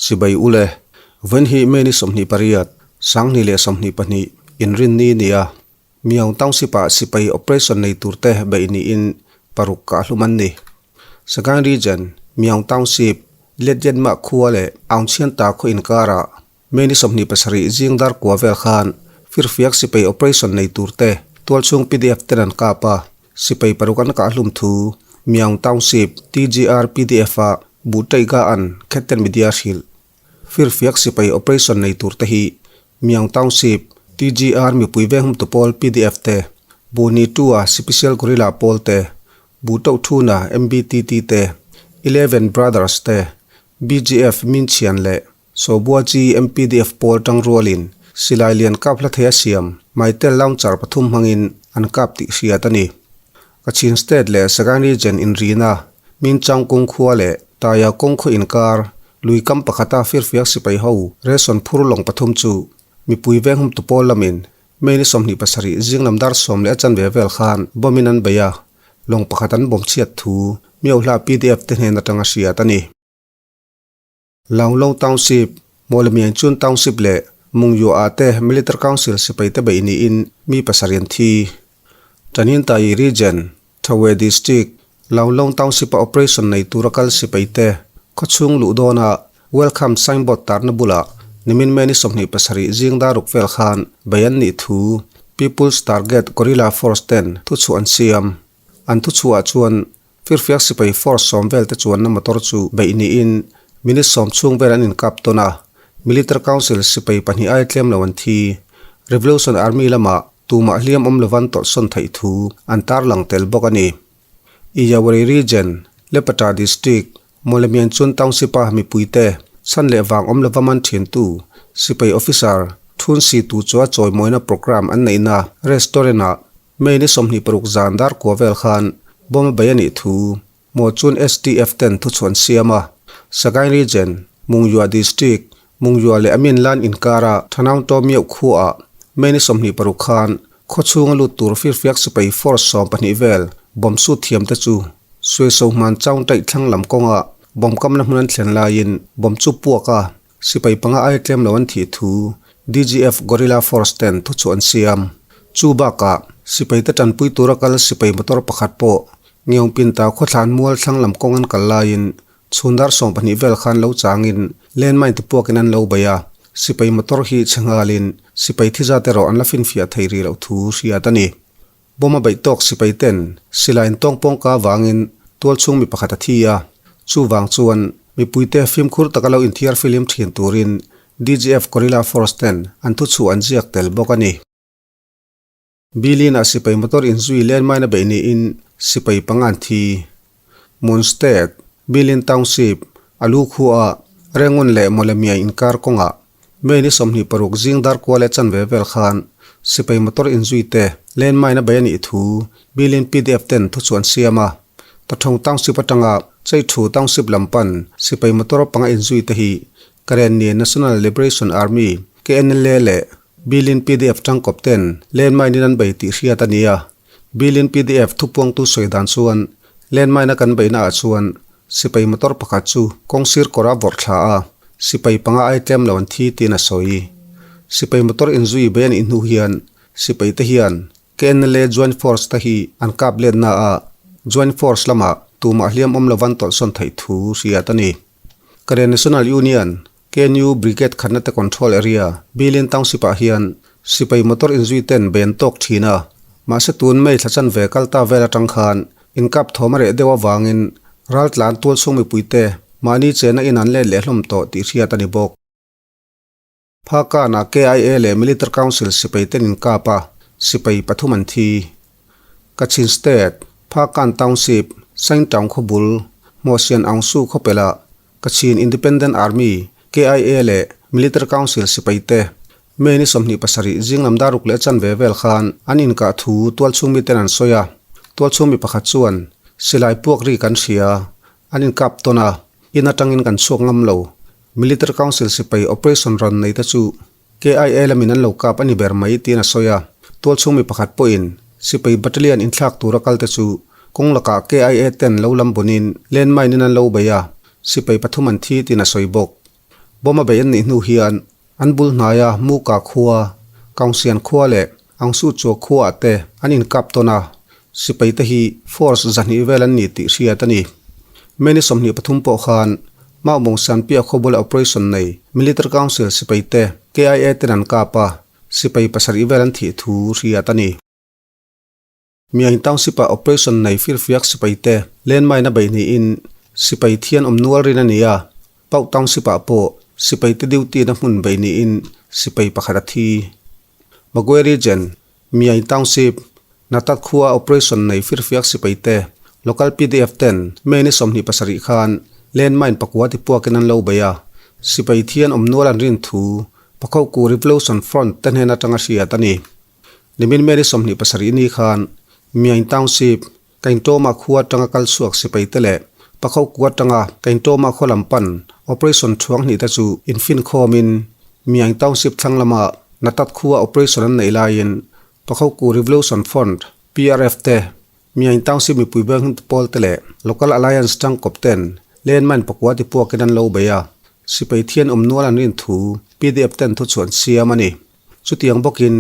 Chibai ule, vawiin hi May ni 28, 2022, inrinni nia Myaung Township-ah sipai operation nei turte beih niin paruk kah hlum an ni. Sagaing Region, Myaung Township, Letyanmah khua leh Aungchhianta khaw inkarah May ni 27 zing dar kua vel khan firfiak sipai operation nei turte tualchhung pdf ten an kap a, sipai paruk an kah hlum thu Myaung Township TGR pdf-a Buhtaiga an Khetten Media hrilh. Firfiak sipai operation nei tur te hi Myaung Township, TGR mipui venghum tu pawl pdf te, Bu Ni Tua Sipisial Gorilla pawl te, Bu Toh Thuna MBTT te, Eleven Brothers te, BGF Minchhian leh Sobua Chi MPDF pawl tangrualin silai lian kap hla thei a siam Mytel Launcher pathum hmangin an kap tih hriat a ni. Kachin State leh Sagaing Region inrina Minchang kawng khua leh Taya kawng khaw inkar lui kam pakhata firfiak sipai ho ration phur lawng pathum chu mipui venghum tu pawl lamin May ni 27 zinglam dar sawm leh a chanve vel khan bomb in an bei a, lawng pakhat an bomb chhiat thu Myohla pdf te hnen atanga hriat a ni. Launglong Township, Mawlamianchun Township leh Mungyuah te Military Council sipai te beih niin mi pasarih an thi. Taninthayi Region, Thawe District, Launglong Township-a operation nei tura kal sipai te khawchhung luh dawna Welcome signboard tarna bulah nimin May ni 27 zing dar ruk vel khan beih an nih thu People's Target Guerrilla Force ten thuchhuah an siam. An thuchhuah chuan Firfiak sipai force sawm vel te chuanna motor chu beih niin minute sawm chhung vel an inkap tawn a, Military Council sipai pahnih ai tlem lo an thi. Revolution Army lamah tumah hliam awm lovan tawlhsawn theih thu an tarlang tel bawk a ni. Iyawari Region, Lepata District, Mawlamianchun Township-a mipuite chhan leh vang awm lova man thintu sipai officer Thun Situ chua chawimawina programme an neihna restaurant-ah May ni 26 zan dar kua vel khan bomb a bei a nih thu maw chun STF ten thuchhuan siam a, Sagaing Region, Mungyua District, Mungyua leh Amin Lan inkara Thanaung Taw Myoh khuaah May ni 26 khan khawchhunga lut tur firfiak sipai force 12 vel bomb sut thiam te chu Suiso hman Chaung Taih thlang lam kawnga bomb kamna hmun an thlen laiin bomb chu puak a, Sipai panga ai tlem lo an thih thu DGF Guerrilla Force ten thuchhuah an siam. Chu bakah sipai te tanpui tura kal sipai motor pakhat pawh Ngeungpin tau khawthlan mual thlang lam kawng an kal laiin chhun dar 12 vel khan lo changin landmine ti puakin an lo bei a, sipai motor hi chhe nghalin sipai thi zat erawh an la finfiah thei rih loh thu hriat a ni. Bomb a beih tawk sipai ten silai in tawng pawngka avangin tualchhung mi pakhat a thi a, chuvang chuan mipuite fimkhur taka lo inthiar filim thin turin DGF Guerrilla Force ten an thuchhuah an ziak tel bawk a ni. Bilin-ah sipai motor inzui landmine a beih niin sipai panga an thi. Mon State, Bilin Township, a lu khuaah Rengon leh Mawlemiai inkar kawngah May ni 26 zing dar kua leh chanve vel khan sipai motor inzui te landmine a bei a nih thu Bilin pdf ten thuchhuah an siam a. Tathong Township atanga Cheithu Township lam pan sipai motor panga inzui te hi Karenni National Liberation Army, KNLA, leh Bilin pdf tangkawp ten landmine in an bei tih hriat a ni a. Bilin pdf thupuangtu sawi dan chuan landmine a kan beihna ah chuan Sipai motor pakhat chu kawngsir kawr a vawrh thla a, sipai panga ai tlem lo an thi tiin a sawi. Sipai motor inzui bei a nih hnu hian sipai te hian KNLA Joint Force te hi an kap let na a, Joint Force lamah tumah hliam awm lovan tawlhsawn theih thu hriat a ni. Karen National Union, KNU, Brigade khatna te control area, Bilin Township ah hian sipai motor inzui ten bei an tawk thin a, mahse tun May thla chanve kal ta vel atang khan Inkap thawm a reh deuh avangin raltlan tualchhung mipuite mahni chena in an let leh hlawm tawh tih hriat a ni bawk. Phakanah KIA leh Military Council sipai ten inkap a, sipai pathum an thi. Kachin State, Phakan Township, Saingtaung khawbul, Hmawhsian Aungsu khawpelah Kachin Independent Army, KIA, leh Military Council sipai te May ni 27 zinglam dar ruk leh chanve vel khan an inkah thu tualchhung miten an sawi a. Tualchhung mi pakhat chuan, Silai puak ri kan hria, an inkap tawn a, in atangin kan chhuak ngam lo. Military Council sipai operation rawn nei te chu KIA lamin an lo kap a ni ber mai tiin a sawi a. Tualchhung mi pakhat pawhin sipai battalion inthlak tura kal te chu kawng lakah KIA ten lo lam bunin landmine in an lo bei a, sipai pathum an thi tiin a sawi bawk. Bomb a beih an nih hnu hian an bul hnaia Muka khua, Kaungsian khua leh Angsu Chua khuaah te an inkap tawn a, sipai te hi force 200 vel an ni tih hriat a ni. May ni 23 pawh khan Maumawng Sanpia khaw bula operation nei Military Council sipai te KIA ten an kap a, sipai 7 vel an thih thu hriat a ni. Miang Township ah operation nei firfiak sipai te landmine a beih niin sipai thian awm nual rin a ni a, Pauh Township ah pawh sipai te duty na hmun beih niin sipai pakhat a thi. Magwe Region, Miang Township, Natat khua operation nei firfiak sipai te local pdf ten May ni 27 khan landmine pakua ti puakin an lo bei a, sipai thian awm nual an rin thu Pakhoku Revolution Front te hnen atanga hriat a ni. Nimin May ni 27 ni khan Myaing Township, Kaintawma khua atanga kal chhuak sipai te leh Pakho kua atanga Kaintawma khaw lam pan Operation thuang hnih te chu infin khawmin Myaing Township thlang lama Natat khua operation an neih laiin Pakhoku Revolution Front, PRF, te Myaing Township mipui veng hmun pawl te leh Local Alliance tangkawp ten landmine pakua ti puakin an lo bei a, sipai thian awm nual an rin thu pdf ten thuchhuah an siam a ni. Chutiang bawkin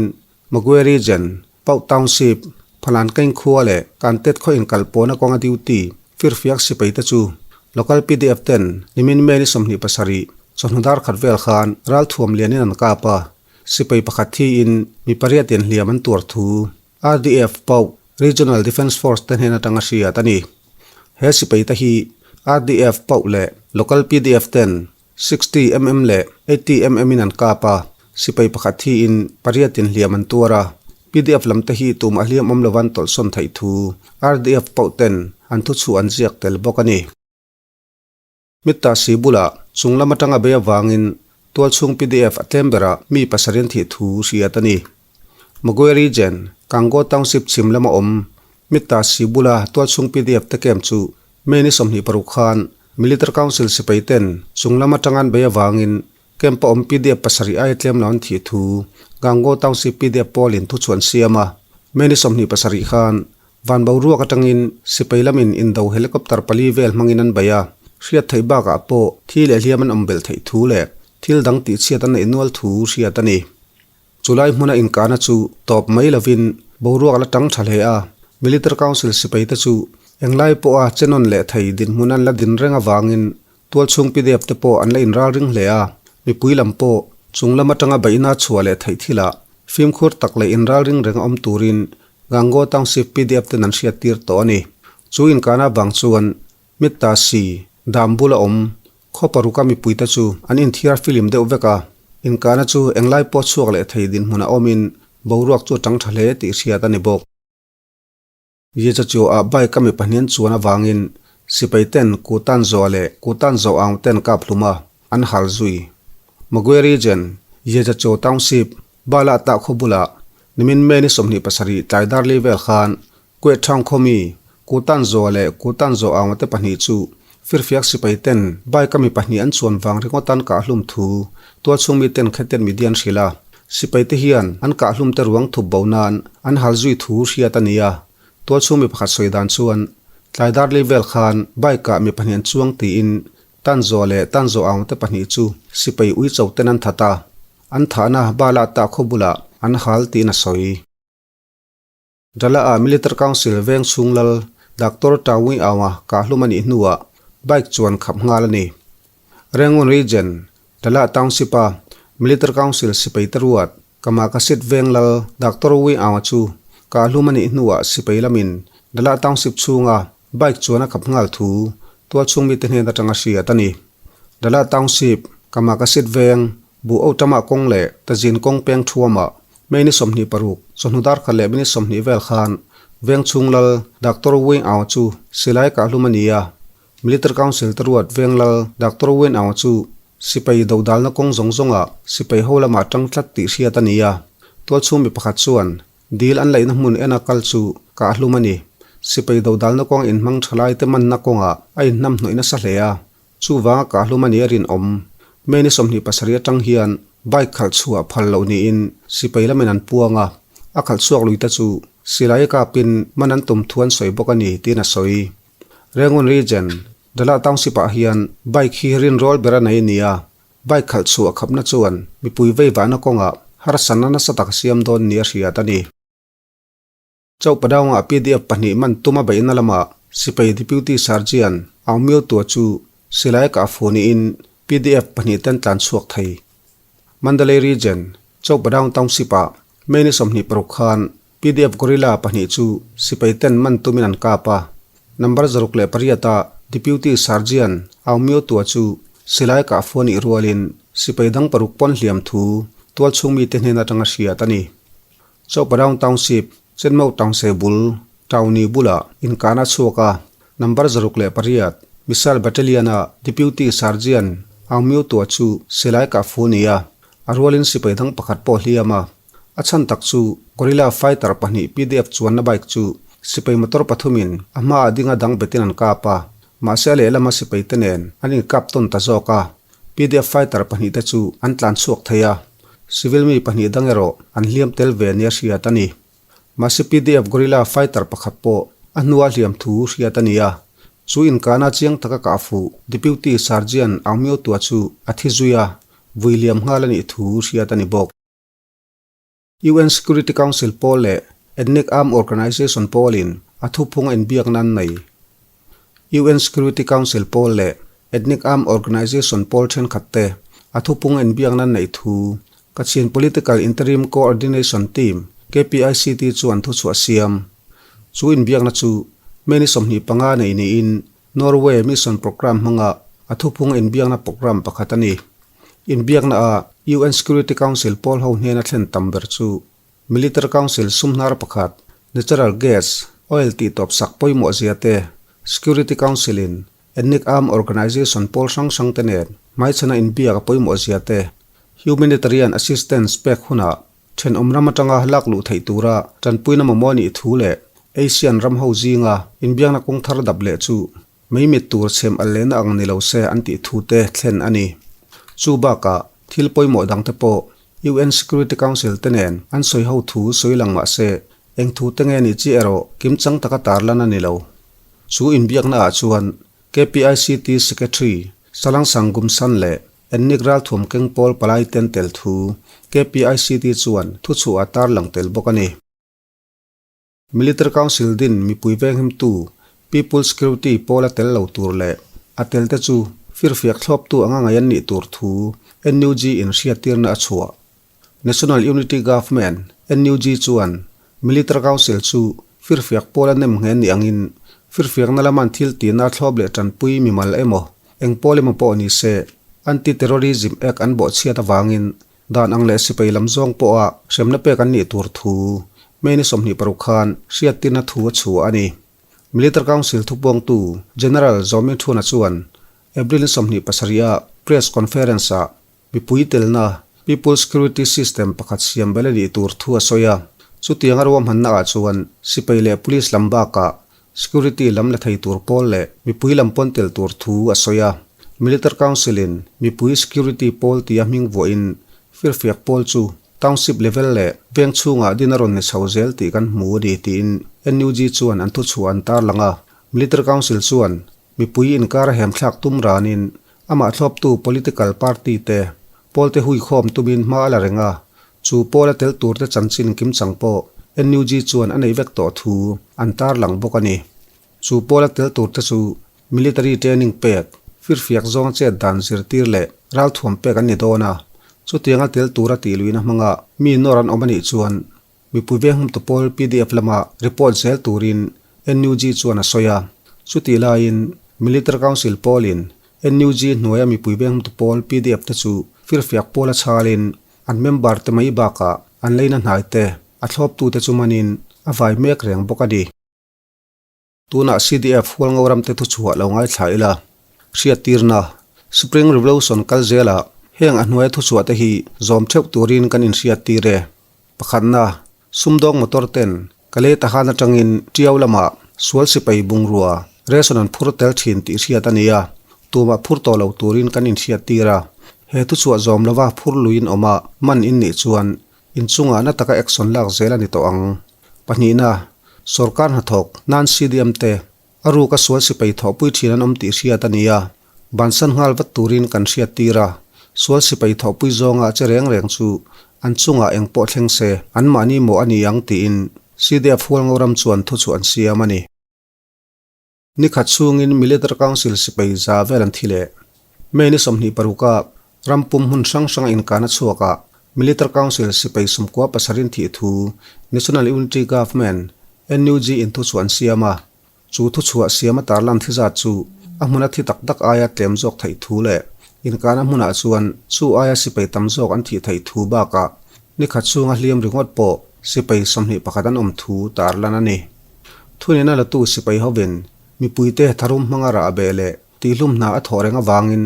Magwe Region, Pauh Township, Phalan Keng khua leh Kantet khaw inkalpawhna kawnga duty firfiak sipai te chu Local pdf ten nimin May ni 27 chawhnu dar khat vel khan ralthuam lianin an kap a, sipai pakhat thiin mi pariatin hliam an tuar thu RDF Pauh Regional Defence Force te hnen atanga hriat a ni. He sipai te hi RDF Pauh leh Local pdf ten 60 mm leh 80 mm in an kap a, sipai pakhat thiin pariatin hliam an tuar a, pdf lam te hi tumah hliam awm lova an tawlhsawn theih thu RDF pawh ten an thuchhuah an ziak tel bawk a ni. Mitta si bulah chung lam atanga bei avangin tualchhung pdf a tlem berah mi pasarih an thih thu hriat a ni. Magwe Region, Kango Township chhim lama awm Mitta si bula tualchhung pdf te camp chu May ni 26 khan Military Council sipai ten chung lam atanga an bei avangin camp a awm pdf pasarih aia tlem lo an thih thu Gango Township pdf pawlin thu chuan siam a. May ni 27 khan van boruak atangin sipai lamin indo helicopter pali vel hmangin an bei a, hriat theih bakah pawh thi leh hliam an awm belh theih thu leh thil dang tihchhiat an neih nual thu hriat a ni. Chulai hmuna inkahna chu tawp mai lovin boruak la tang tha hle a, Military Council sipai te chu englai pawha che nawn leh thei dinhmun an la din reng avangin tualchhung pdf te pawh an la inral ring hle a, mipui lam pawh chung lam atanga beihna chhuah leh theih thilah fimkhur tak leh inral ring reng a awm turin Gango Township pdf ten an hriattir tawh a ni. Chu inkahna avang chuan Mitta si dam bula awm Khaw paruka mipuite chu an inthiar filim deuh vek a, inkahna chu englai pawh chhuak leh thei dinhmunah awmin boruak chu a tang tha hle tih hriat a ni bawk. Yechachuah bike a mi pahnian chuan avangin sipai ten Kutan Zoa leh Kutan Zo Aung ten kap hlum a, an hal zui. Magwe Region, Yechachuah Township, Bala tah khaw bulah nimin May ni 27 tlai dar li vel khan Kueh Thang khawmi, Kutan Zoa leh Kutan Zo Aunga te pahnih chu firfiak sipai ten bike a mi pahnih an chuan vang ringawt an kah hlum thu tualchhung mi ten khetet media an hrilh a. Sipai te hian an kah hlum te ruang thup bo nan an hal zui thu hriat a ni a. Tualchhung mi pakhat sawi dan chuan tlai dar li vel khan bike ah mi pahnih an chuang tiin Tan Zoa leh Tan Zo Aung te pahnih chu sipai uicho ten an that a. An thahna Bala tah khaw bulah an hal tiin a sawi. Dala-ah Military Council veng chhung lal Doctor Tawui Aunga kahhlum a nih hnuah bike chuan khap nghal a ni. Rangoon Region, Dala Township-a Military Council sipai te ruat Kamakasit veng lal Doctor Wui Aunga chu kahhlum a nih hnuah sipai lamin Dala Township chhunga bike chuan a khap nghal thu tualchhung mite hnen atanga hriat a ni. Dala Township, Kamakasit veng Buh o tamah kawng leh tazin kawng peng thuamah May ni 26, chawhnu dar khat leh minute 20 vel khan Vengchhung lal Doctor Wing Aung chu silai kahhlum a ni a. Military Council te ruat Veng lal Doctor Wing Aung chu sipai dodalna kawng zawng zawngah sipai ho lamah tang tlat tih hriat a ni a. Tualchhung mi pakhat chuan dil an laihna hmun ena kal chu kahhlum a ni. Sipai dodalna kawng inhmang thalai te manna kawngah a inhnamhnawih nasa hle a. Chuvanga kahhlum a nih a rinawm. May ni 27 atang hian bike khalh chhuah phal loh niin sipai lamin an puang a, a khalh chhuak lui te chu silai kapin man an tum thu an sawi bawk a ni tiin a sawi. Rangoon Region, Dala Township ah hian bike hi rinrawl ber a nei a ni a. Bike khalh chhuah khapna chuan mipui veivahna kawngah harsatna nasa tak a siam dawn nia hriat a ni. Chauhpadawnga pdf pahnih man tuma beihna lamah sipai Deputy Sergeant Aung Myo Tua chu silai kah fu niin pdf pahnih ten tlan chhuak thei. Mandalay Region, Chauhpadaung Township-ah May ni 26 khan pdf guerrilla pahnih chu sipai ten man tumin an kap a. Number 68 ah Deputy Sergeant Aung Myo Tua chu silai kah fu a nih rualin sipai dang paruk pawn hliam thu tualchhung mite hnen atanga hriat a ni. Chauhpadaung Township, Chenmau Townse bul, Tauni bulah inkahna a chhuak a, number 68, Missile Battalion-a Deputy Sergeant Aung Myo Tua chu silai kah fu a ni a, a rualin sipai dang pakhat pawh a hliam a. A chhan tak chu Guerrilla fighter pahnih pdf chuanna bike chu sipai motor pathumin a hmaah dinga dang betin an kap a, mahse a lehlama sipaite nen an inkap tawn ta zawk a. Pdf fighter pahnihte chu an tlan chhuak thei a, civil mi pahnih dang erawh an hliam tel ve nia hriat a ni. Mahse pdf guerrilla fighter pakhat pawh a hnua hliam thu hriat a ni a, chu inkahna chiang taka kah fuh Deputy Sergeant Aung Myo Tua chu a thi zui a, vui liam nghal a nih thu hriat a ni bawk. UN Security Council pawl leh Ethnic Armed Organization pawlin a thuphung a inbiakna an nei. UN Security Council pawl leh Ethnic Armed Organization pawl thenkhat te a thuphung a inbiakna an neih thu Kachin Political Interim Coordination Team, KPICT, chuan thuchhuah siam. Chu inbiakna chu May ni 25 nei niin Norway Mission Programme hmanga a thuphung a inbiakna programme pakhat a ni. Inbiakna ah UN Security Council pawl ho hnena thlen tam ber chu Military Council sumhnar pakhat, natural gas, oil tih tawp sak pawimawh zia te, Security Council in Ethnic Armed Organization pawl hrang hrang te nen hmaichhana inbiak a pawimawh zia te, Humanitarian Assistance pek hunah thenawm ram atanga lak luh theih tura tanpuina mamawh nih thu leh Asian ram ho zinga inbiakna kawng thar dap leh chu Mei mit tur chhem al lehna ang ni lo se an tih thu te thlen a ni. Chu bakah thil pawimawh dang te pawh UN Security Council te nen an sawi ho thu sawi lang mah se eng thu te nge nih chi erawh kimchang taka tarlan a ni lo. Chu inbiakna ah chuan KPICT Secretary Salang Sangumsan leh Ennik Ralthuam Keng Pawl Palai ten tel thu KPICT chuan thuchhuah a tarlang tel bawk a ni. Military Council din mipui venghimtu People Security pawl a tel lo tur leh a tel te chu firfiak thlawptu anga ngaih an nih tur thu NUG in hriattirna a chhuah. National Unity Government, NUG, chuan Military Council chu firfiak pawl a nem nghe ni angin firfiakna lama an thil tihna thlawp leh tanpui mimal emaw eng pawl emaw pawh ni se Anti-Terrorism Act an bawhchhiat avangin Dan ang leh sipai lam zawng pawha hremna pek an nih tur thu May ni 26 khan hriattirna thu a chhuah a ni. Military Council thupuangtu General Zaw Min Thuna chuan April ni 27 a press conference-ah mipui telna People Security System pakhat siam bel a nih tur thu a sawi a. Chutianga ruahmanna ah chuan sipai leh police lam bakah Security lam la thei tur pawl leh mipui lam pawn tel tur thu a sawi a. Military Council-in mipui security pawl tia hming vuahin firfiak pawl chu township level leh veng chhungah din a rawn ni chho zel tih kan hmu a ni tiin NUG chuan an thuchhuah an tarlang a. Military Council chuan mipui inkar a hemthlak tum ranin amah thlawptu political party te pawlte huikhawm tumin hma a la reng a, Chu pawl a tel turte chanchin kimchang pawh NUG chuan a nei vek tawh thu an tarlang bawk a ni. Chu pawl a tel turte chu military training pek, firfiak zawnga chet dan zirtir leh ralthuam pek an ni dawn a. Chutianga tel tura tih luihna hmanga mi nawr an awm a nih chuan mipui venghumtu pawl pdf lama report zel turin NUG chuan a sawi a. Chutih laiin Military Council pawlin NUG hnuaia mipui venghumtu pawl pdf te chu firfiak pawl a chhalin An member te mai bakah an leina hnai te, a thlawptu te chu manin a vai mek reng bawk a ni. Tunah CDF Hualngo ram te thuchhuah lo ngaithla ila, hriattirna, Spring Revolution kal zelah heng a hnuaia thuchhuah te hi zawm theuh turin kan inhriattir e. Pakhatna, Sumdawng motor ten Kalay Tahan atangin Tiau lamah sual sipai bungrua ration an phur tel thin tih hriat a ni a, tumah phur tawh lo turin kan inhriattir a. He thuchhuah zawm lova phur luiin awm a man in nih chuan inchungah na taka action lak zel a ni tawh ang. Pahnihna, Sorkar hnathawk nan CDM te A ruka sual sipai thawhpui thin an awm tih hriat a ni a, bansan nghal vat turin kan hriattir a. Sual sipai thawhpui zawnga che reng reng chu an chungah eng pawh thleng se anmahni maw a ni ang tiin CDF Hualngo ram chuan thuchhuah an siam a ni. Ni khat chhungin Military Council sipai za vel an thi leh. May ni 26 a ram pum hmun hrang hranga inkana chhuakah Military Council sipai 97 in thih thu National Unity Government, NUG, in thuchhuah an siam a. Chu thuchhuah siama tarlan thi zat chu a hmuna thi tak tak aia tlem zawk theih thu leh inkana hmunah chuan chu aia sipai tam zawk an thih theih thu bakah ni khat chhunga hliam ringawt pawh sipai 21 an awm thu tarlan a ni. Thunena latu sipai hovin mipuite tharum hmanga rah beh leh tihlum hna a thawh reng avangin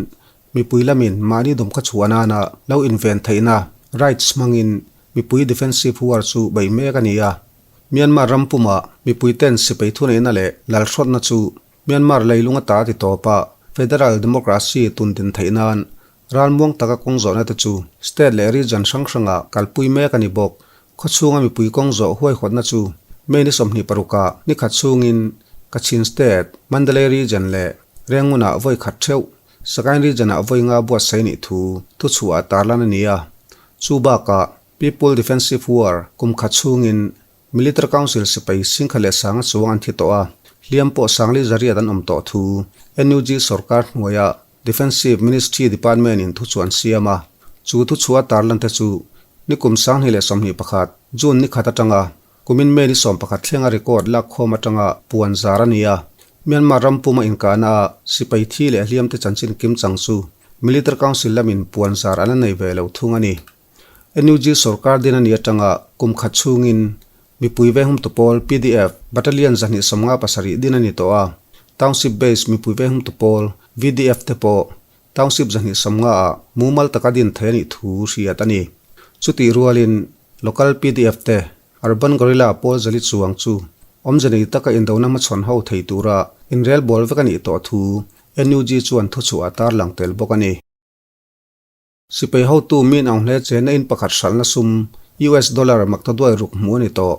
mipui lamin mahni dawmkha chhuah nana lo inven theihna rights hmangin mipui defensive war chu beih mek a ni a. Myanmar ram pumah mipuiten sipai thuneihna leh lalhrawtna chu Myanmar leilung ata ti tawp a, federal democracy tun din theih nan ralmuang taka kawng zawhna te chu state leh region hrang hrangah kalpui mek a ni bawk. Khawchhunga mipui kawng zawh huaihawtna chu May ni 26 ah ni khat chhungin Kachin State, Mandalay Region leh Rengunah vawi khat theuh, Sagaing Region-ah vawi nga buatsaih nih thu thuchhuah tarlan a ni a. Chu bakah People Defensive War kum khat chhungin Military Council sipai singkha leh sanga chuang an thi tawh a, hliam pawh sangli zariat an awm tawh thu NUG sorkar hnuaia Defensive Ministry Department in thuchhuah an siam a. Chu thuchhuah tarlan te chu nikum 2021 June ni khat atanga kumin May ni 11 thlenga record lakkhawm atanga puan zar a ni a. Myanmar ram puma inkahna a sipai thi leh hliam te chanchin kim chang chu Military Council lamin puan zar an la nei ve lo thung a ni. NUG sorkar din a ni atanga kum khat chhungin mipui vehum tupawl, pdf, Battalion 257 din a ni tawh a, Township Base mipui vehum tupawl, VDF, te pawh Township 250 ah mumal taka din thei a nih thu hriat a ni. Chutih rualin Local pdf te Urban Guerrilla pawl zali chuang chu awmze nei taka indona hmachhawn ho thei tura inrelbawl vek a nih tawh thu NUG chuan thuchhuah a tarlang tel bawk a ni. Sipai hotu min ang hle chenna in pakhat hralhna sum US dollar maktaduai ruk hmuh a ni tawh.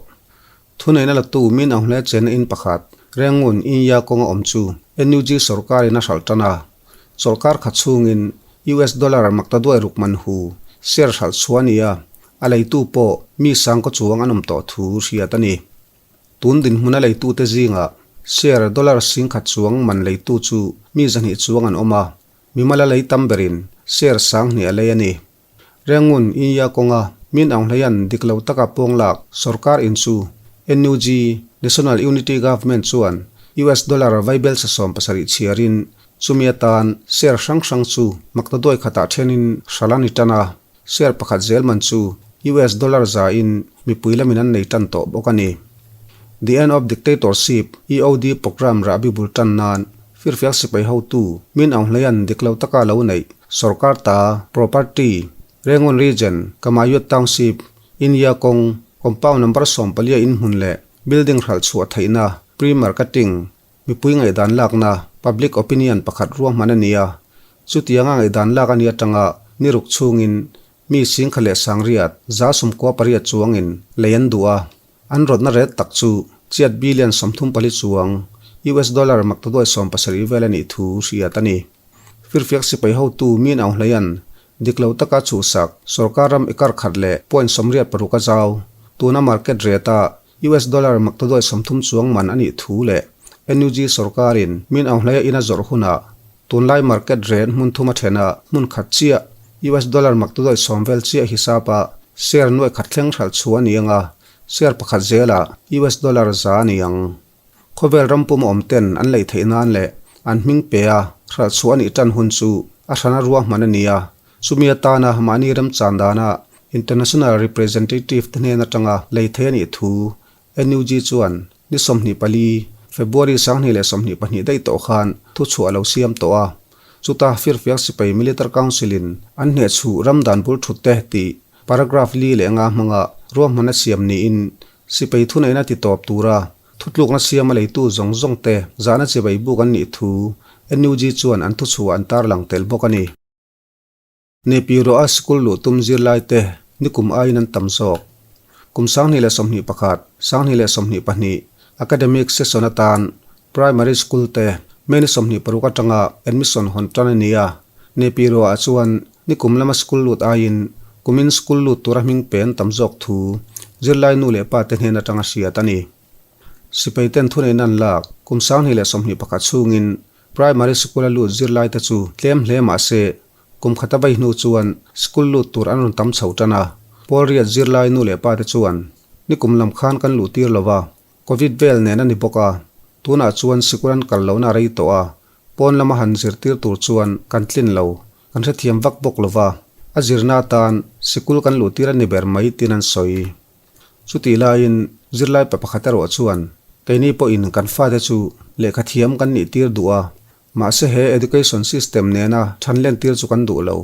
Thuneihna latu min ang hle chenna in pakhat Rangoon, Inya kawnga awm chu NUG sorkarin a hralh tan a. Chawlhkar khat chhungin US dollar maktaduai ruk man hu share hralh chhuah a ni a, a leitu pawh mi sangkaw chuang an awm tawh thu hriat a ni. Tun dinhmuna leitute zingah share dollar 10,000 chuang man leitu chu mi 200 chuang an awm a. Mimala lei tam berin share 2000 a lei a ni. Rengun, Inya kawnga min ang hleian dik lo taka pawng lak sorkar in chu NUG, National Unity Government, chuan US dollar vaibel sa 70 chhiarin chumi atan share hrang hrang chu maktaduai khatah thenin hralh a ni tan a, share pakhat zel man chu US dollar za in mipui lamin an nei tan tawh bawk a ni. The End of Dictatorship, EOD, program rahbi bul tan nan Firfiak sipai hotu min Aung Hlayan dik lo taka lo neih sorkar ta property, Rangoon Region, Kamayut Township, Inya kawng, compound number 14 in hmun leh building hralh chhuah theihna, pre-marketing, mipui ngaihdan lakna, public opinion, pakhat ruahman a ni a. Chutianga ngaihdan lak a ni atanga ni ruk chhungin mi 10,198 chuangin lei an duh a. An rawtna ret tak chu chiat billion 34 chuang US dollar maktaduai 70 vel a nih thu hriat a ni. Firfiak sipai hotu min Aung Hlayan dik lo taka chhuhsak sorkar ram ekar khat leh point 86 a zau. Tuna market rate a US dollar maktaduai 30 chuang man a nih thu leh NUG sorkarin min Aung Hlaya in a zawrh hunah tunlai market rate hmun thum a then a hmun khat chiah US dollar maktaduai 10 vel chiah hisap a share nuai khat thleng hralh chhuah a ni ang a, share pakhat zelah US dollar za a ni ang. Khawvel ram pum awm ten an lei theih nan leh an hming pe a hralh chhuah a nih tan hun chu a hrana ruahman a ni a, chumi atana mahni remchan dana international representative te hnen atanga lei thei a nih thu NUG chuan ni 24, February 2022 daih tawh khan thuchhuah a lo siam tawh a. Chuta Firfiak Sipai Military Council-in an hnehchhuh ram dan bul thut te tih paragraph li leh nga hmanga ruahman a siam niin sipai thuneihna ti tawp tura thutlukna siam a leitu zawng zawng te zahna chibai buk an nih thu NUG chuan an thuchhuah an tarlang tel bawk a ni. Nepiroa sikul luh tum zirlai te nikum aiin an tam zawk. Kum 2021, 2022 academic session atan primary school te May ni 26 atanga admission hawn tan a ni a. Nepiroa chuan Nikum lama school lut aiin kumin school lut tura hming pe an tam zawk thu zirlai nu leh pa te hnen atanga hriat a ni. Sipai ten thuneihna an lak kum 2021 chhungin primary school a lut zirlai te chu tlem hle mah se kum khata vei hnu chuan school lut tur an rawn tam chho tan a. Pawl riat zirlai nu leh pa te chuan nikum lam khan kan luh tir lo va, Covid vel nen a ni bawk a, tunah chuan sikul an kal lohna a rei tawh a, pawn lama han zirtir tur chuan kan tlin lo, kan hrethiam vak bawk lo va, a zirna atan sikul kan luhtir a ni ber mai tiin an sawi. Chutih laiin zirlai pa pakhat erawh chuan, Keini pawhin kan fate chu lehkha thiam kan nih tir duh a, mahse he education system nena than len tir chu kan duh lo.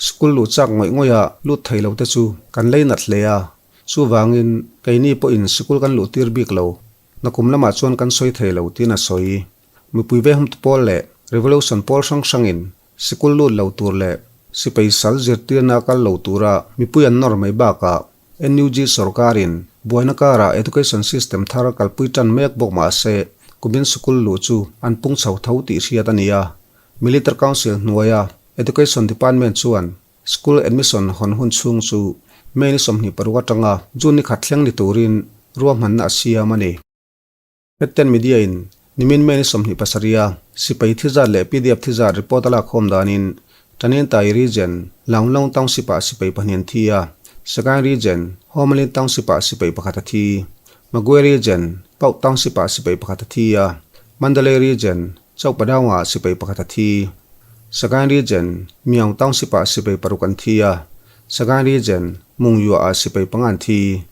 School luh chak ngawih ngawih a lut thei lo te chu kan lei nat hle a, chuvangin keini pawhin sikul kan luh tir bik lo, nakum lamah chuan kan sawi thei lo tiin a sawi. Mipui vehumtu pawl leh revolution pawl hrang hrangin sikul lut lo tur leh sipai sal zirtirna kal lo tura mipui an nawr mai bakah NUG sorkarin buaina karah education system thar kalpui tan mek bawk mah se kumin sikul luh chu an pung chho tho tih hriat a ni a. Military Council hnuaia Education Department chuan School admission hawn hun chhung chu May ni 26 atanga June ni khat thleng ni turin ruahmanna a siam a ni. Hetian media in nimin May ni 27 a sipai thi zat leh PDF thi zat report a lak khawm danin Tanintay Region, Launglong Township ah sipai pahnih an thi a, Sagaing Region, Homalin Township ah sipai pakhat a thi. Magwe Region, Pauk Township ah sipai pakhat a thi a, Mandalay Region, Chauhpadaungah sipai pakhat a thi. Sagaing Region, Myaung Township-ah sipai paruk an thi a, Sagaing Region, Mungyuah-ah sipai panga an thi.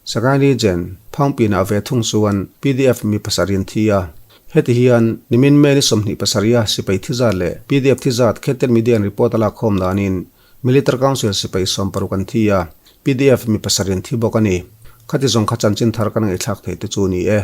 Sagaing Region, Phangpinah ve thung chuan PDF mi pasarih an thi a. Heti hian nimin May ni 27 a sipai thi zat leh PDF thi zat Khetel Media in report a lak khawm danin Military Council sipai 60 an thi a, PDF mi pasarih an thi bawk a ni. Khati zawng kha chanchin thar kan ngaihthlak thei te chu ni e.